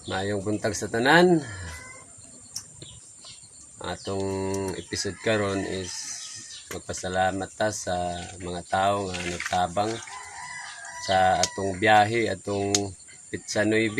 Maayong buntag sa tanan. Atong episode karon is magpasalamat ta sa mga tao nga nagtabang sa atong biyahe atong petsa 9,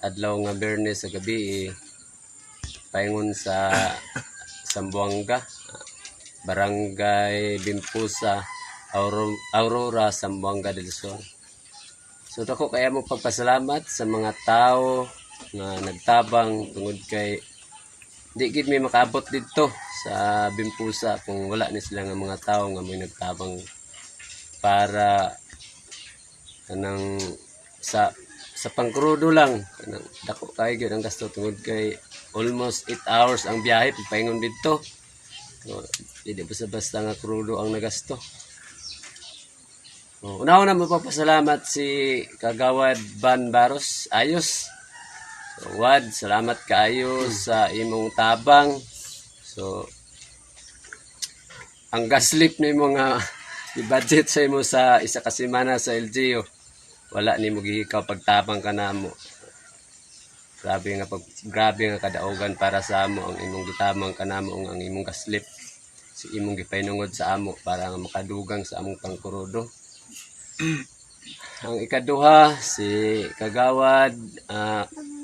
adlaw nga Biyernes sa gabi eh, paingon sa Zamboanga, Barangay Bimpusa, Aurora, Zamboanga del Sur. So dako kaya mo pagpasalamat sa mga tao nga nagtabang tungod kay di gid mi makaabot didto sa Bimpusa kung wala ni sila nga mga tao nga may nagtabang para kanang sa pangkrudo lang. Kanang dako kay gyud ang gasto tungod kay almost 8 hours ang biyahe pagpaingon didto. So, di basta basta nga krudo ang nagasto. So, una-una mapapasalamat si Kagawad Van Baros. Ayos. So, Wad, salamat kaayo sa imong tabang. So, ang gaslip ni mga i-budget sa imo sa isa ka semana sa LGU, wala nimo gihikaw pagtabang ka namo. Grabe nga kadaugan para sa amo ang imong gitabang kanamo, ang imong gaslip si imong gipahinungod sa amo para nga makadugang sa among pangkrudo. Ang ikaduha, si Kagawad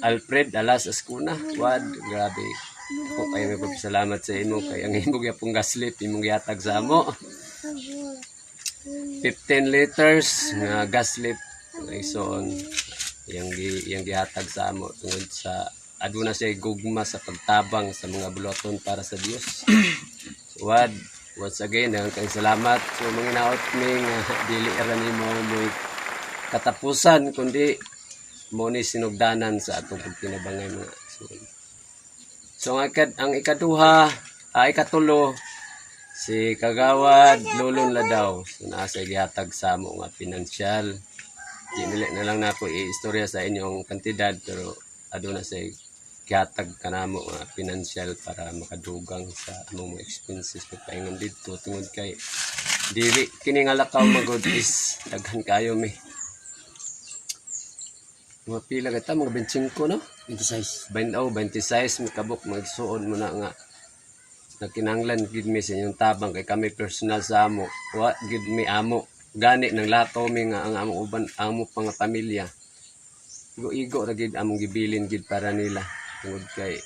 Alfred Alas Ascuna. Wad, grabe ako kayo may pagpasalamat sa imo kay ang imong gyapong gaslip imong gihatag sa amo, 15 liters nga gaslip nga isuon iyang gihatag sa amo tungod sa aduna siya gugma sa pagtabang sa mga buluhaton para sa Dios. So, Wad, once again, daghang kay salamat. So manginaot mi nga dili ra nimo mo'y katapusan kundi mo ni sinugdanan sa atong pagtinabangay, mga igsoon. So ang ikaduha, ikatulo, si Kagawad Lulon Ladaw. So naa sa gihatag sa amo nga pinansyal. Di nila na lang nako i-istorya sa inyong kantidad pero aduna sa gihatag kanamo nga pinansyal para makadugang sa among mga expenses pagpaingon didto tungod kay dili kini nga lakaw magod is daghan kayo mi. Mga pila kita, mga 25, no? 26. 20, oh, 26 mi kabuk, magsuon mo na nga nagkinahanglan gid mi sa inyong tabang kay kami personal sa amo wa gid mi amo gani nang lakaw mi nga ang among uban, amo pa nga pamilya, igo-igo ra gid among gibilin gid para nila tungod kay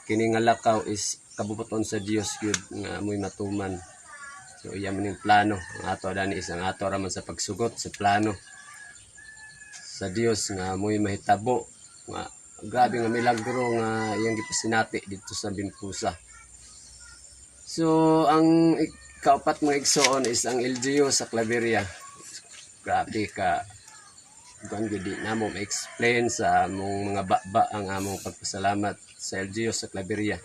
kini nga lakaw is kabubut-on sa Dios gyud nga amoy matuman. So iya man ning plano. Ang ato dani is ang ato ra man sa pagsugot sa plano sa Dios nga amoy mahitabo nga grabe nga milagro nga iyang gipasinati dito sa Bimpusa. So ang ikaapat, mga igsoon, is ang LGU sa Claveria. Grabe ka kuan gyud, di namo ma-explain sa among mga baba ang among pagpasalamat sa LGU sa Claveria.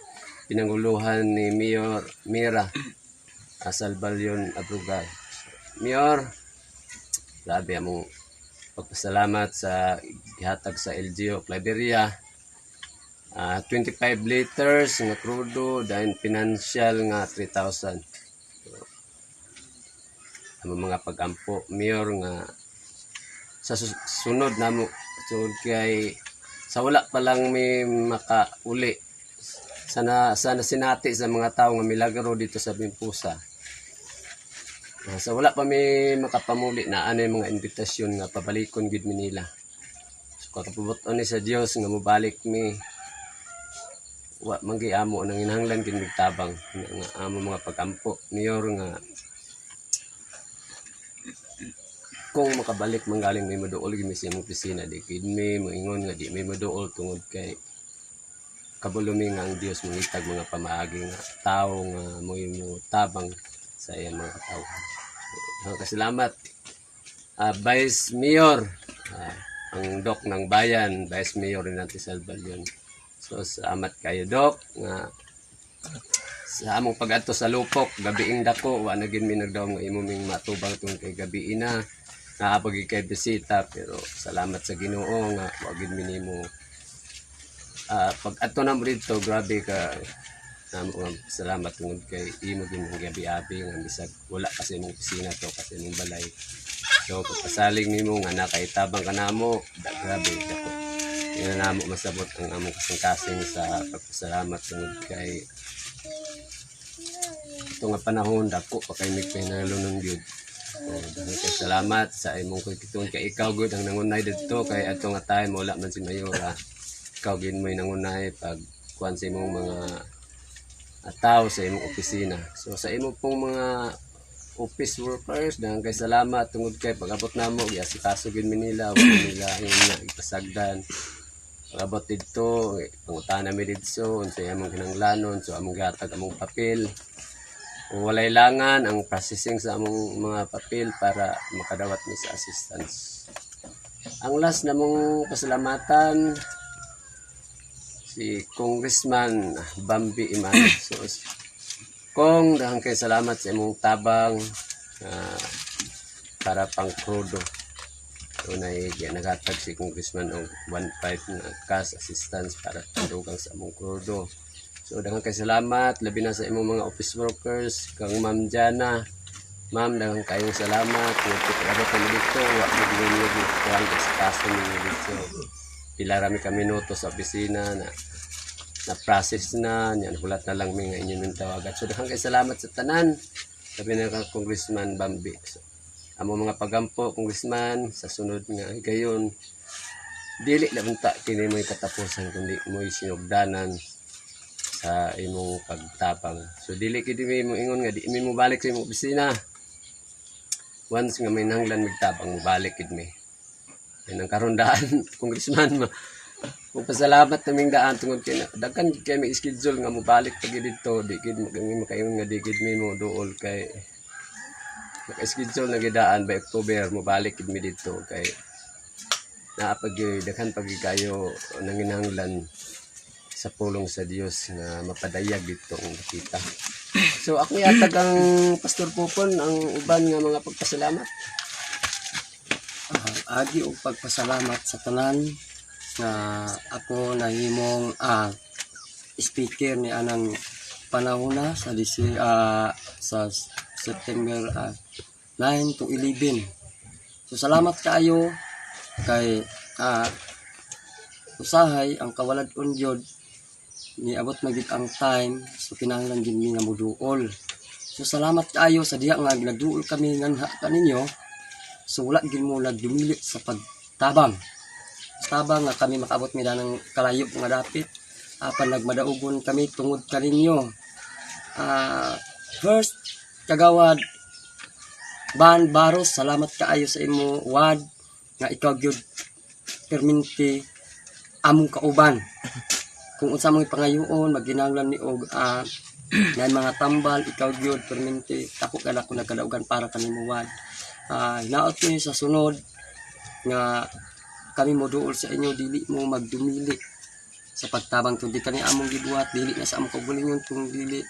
Pinanguluhan ni Mayor Mira Salbalyon Abrugal. Mayor, grabe among pagpasalamat sa gihatag sa LGU Claveria. 25 liters nga krudo dahil financial nga 3,000. So, among mga pagampo, Mayor, nga sa sunod namo tungod kay sa wala pa lang may makauli sana sinati sa mga tao nga milagro dito sa Bimpusa. Sa wala pa may makapamuli na ano yung mga invitasyon nga pabalikon gid mi nila. So kakabubut-on ni sa Dios nga mobalik mi, wa man gyud amo nang inahanglan gid tabang nga, nga amo mga pagampo, Mayor, nga kung makabalik manggaling may moduol gid mi sa imong opisina. Di gid mi moingon nga di mi moduol tungod kay kabalo mi nga ang Dios mangitag mga pamaagi nga tao nga mo'y mo tabang sa iyang mga katawhan. So, kasalamat, Vice Mayor, ang Doc ng bayan, Vice Mayor rin natin sa Albalyon. So salamat kayo, Doc, nga sa among pag-adto sa Lupok, gabiing dako, wa na gid mi nagdaom nga imo ming matubang tungod kay gabi na naapag kay bisita, pero salamat sa Ginoo nga wa gid mi nimo pag adto na mo didto. Grabe ka namo nga salamat tungod kay imo gid mong gabi-abi nga bisag wala kasi imong opisina to kasi imong balay. So pagpasalig nimo nga nakaitabang ka namo, da, grabe dako. Di na namo masabot ang among kasing-kasing sa pagpasalamat tungod kay ito nga panahon dako pa kay mig pinalunon gyud. So, daghan kay salamat sa imong kagkitun kay ikaw gud ang nangunay didto kay adto nga time wala man si Mayora. Ikaw gid mo'y nangunay pag kuan sa imong mga tao sa imong opisina. So sa imong pong mga office workers, daghan kay salamat tungod kay pag-abot namo giasikaso gid mi nila, wa nila ingon nga ipasagdan. Pag-abot didto, pangutana mi didto unsay among kinahanglanon, so among gihatag among papel. Kung walay langan ang processing sa among mga papel para makadawat mi sa assistance. Ang last namong pasalamatan, si Congressman Bambi Emano. So, Kong, daghan kay salamat sa imong tabang para pang krudo. So, naghatag si Congressman og 1.5 na cash assistance para pandugang sa among krudo. So, daghan kay salamat labi na sa imong mga office workers, kang Ma'am Jana. Ma'am, daghan kayong salamat. Kung pag-abot kami dito, wa mo ninyo kuan asikaso ninyo dito. Pila ra mi ka minuto sa opisina na na process na yan, hulat na lang mi nga inyong tawagan. So daghan kay salamat sa tanan, labi na kang Congressman Bambi. So, amo mga pagampo, Congressman, sa sunod nga higayon, dili lang unta kini mo'y katapusan kundi mo'y sinugdanan sa imong pagtabang. So dili gid mi mo ingon nga di mi mo balik sa imong opisina. Once nga may nanglan migtabang, mo balik gid mi. Yan ang karon daan, Congressman, ma magpasalamat naming daan tungod kay daghan gid kay may schedule nga mobalik pag didto. Di gid makaingon nga di gid mi mo duol kay naka-schedule na gidaan. By October mobalik gid mi didto kay naa pag daghan pag kayo nanginahanglan sa pulong sa Dios nga mapadayag dito ang nakita. So ako yatag ang Pastor Popon ang uban nga mga pagpasalamat. Agi og pagpasalamat sa tanan nga ako nahimong speaker ni anang panahon na sa DC, sa September 9 to 11. So salamat kaayo kay usahay ang kawalad-on gyud niabot na gid ang time, so kinahanglan gid mi nga moduol. So salamat kaayo sa diha nga nagduol kami nganha kaninyo. So wala gid mo nagdumili sa pagtabang. Tabang nga kami makaabot mi ng kalayo nga dapit apan nagmadaugon kami tungod kaninyo. First, Kagawad Ban Baros, salamat kaayo sa imo, Wad, nga ikaw gyud perminti among kauban. Kung unsa mong pangayoon, maginanglan ni og na mga tambal, ikaw gyud perminti dako ka nako nagkadaugan para kanimo, Wad. Hinaot mi sa sunod nga kami mo duol sa inyo, dili mo magdumili sa pagtabang kundi kani among gibuhat dili na sa among kaugalingon kung dili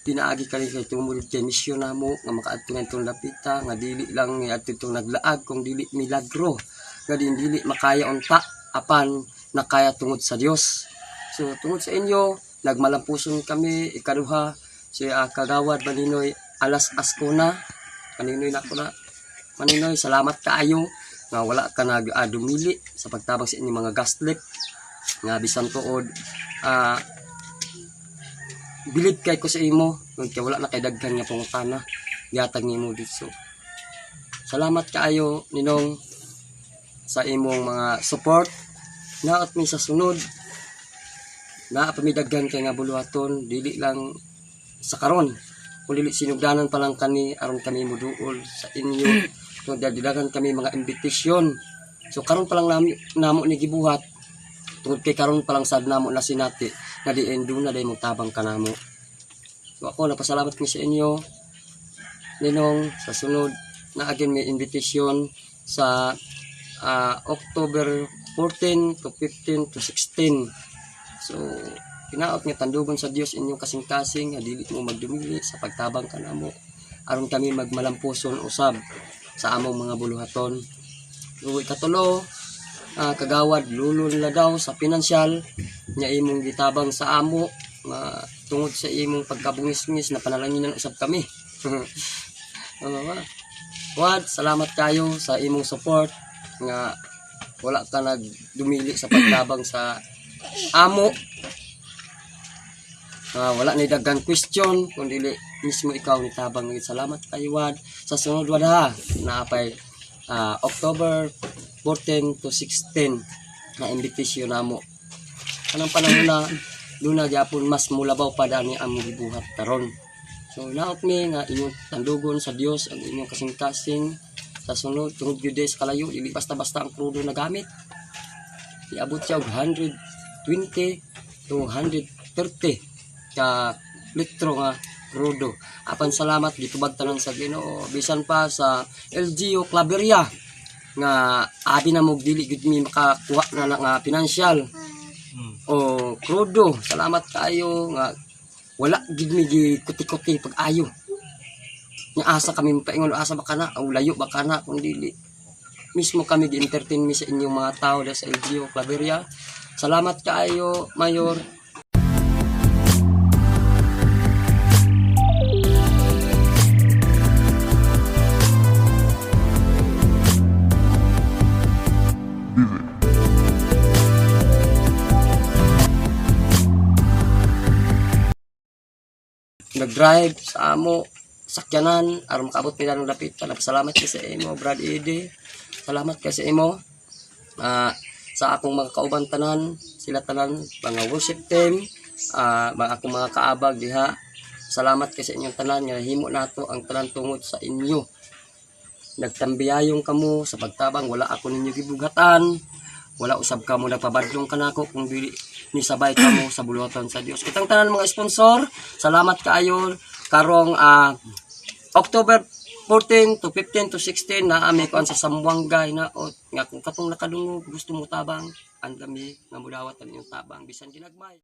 pinaagi kani kay tungod kay misyon namo nga makaadto ngadtong lapita nga dili lang adto itong naglaag kung dili milagro nga din dili makaya unta apan nakaya tungod sa Dios. So tungod sa inyo nagmalampuson kami. Ikaduha, si Kagawad Maninoy Alas Ascona. Maninoy nako na, Maninoy, salamat kaayo nga wala ka nag dumili sa pagtabang sa inyong mga gaslit nga bisan tuod bilib kay ko sa imo kay wala na kay daghan nga pangutana gihatag nimo dito. Salamat kaayo, Ninong, sa imong mga support. Naot mi sa sunod naa pa mi daghan kay nga buluhaton, dili lang sa karon kung dili sinugdanan pa lang kani aron kami moduol sa inyo tungod daghan kami mga invitation. So karon pa lang nami, namo ni gibuhat tungod kay karon pa lang sad namo na sinati nga diin na day mo tabang kanamo. So ako nagpasalamat mi sa inyo, Ninong. Sa sunod na again may invitation sa October 14 to 15 to 16. So hinaot nga tandugon sa Dios inyong kasing-kasing nga dili mo magdumili sa pagtabang kanamo aron kami magmalampuson usab sa among mga buluhaton. So ikatulo, Kagawad Lulon Ladaw, sa pinansyal nga imong gitabang sa amo nga tungod sa imong pagkabungis-ngis na panalanginan usab kami. Ano ba? Wad, salamat kayo sa imong support nga Wala ka nagdumili sa pagtabang sa amo. Wala ni daghan question kung dili mismo ikaw ni tabang. Salamat kay, Wad. Sa sunod, Wad, ha, naapay October 14 to 16 na invitation namo. Kanang panahon na duna gyapon mas mulabaw pa dani ang gibuhat karon. So naot mi nga inyong tandugon sa Dios ang inyong kasing-kasing sa sunod, tungod gyud sa kalayo. Dili basta-basta ang krudo na gamit. Iabot siya og 120 to 130 ka litro nga krudo. Apan salamat, gitubag tanan sa Ginoo, bisan pa sa LGU Claveria nga abi na mo dili gud mi makakuha na nga financial o krudo. Salamat kaayo nga wala gid mi gi kuti-kuti pag-ayo nga asa kami paingon, asa ba kana o layo ba kana, kung dili mismo kami gi-entertain mi sa inyong mga tao da sa LGU Claveria. Salamat kaayo, Mayor. Nag-drive sa amo sakyanan aron makaabot mi ng dapit. Salamat kay sa imo, Brad Eddie. Salamat kay sa imo. Sa akong mga kauban tanan, sila tanan mga worship team, mga akong mga kaabag diha. Salamat kay sa inyong tanan nga himo nato ang tanan tungod sa inyo. Nagtambiyayong kamo sa pagtabang, wala ako ninyo gibughatan. Wala usab kamo nagpabadlong kanako kung dili ni sabay kamo sa buluhaton sa Dios. Kitang tanan mga sponsor, salamat kaayo. Karong October 14 to 15 to 16 na ami kuan sa Zamboanga, hinaot nga kung katong nakadungog gusto mo tabang, andami nga mudawat ang inyong tabang bisan ginagmay.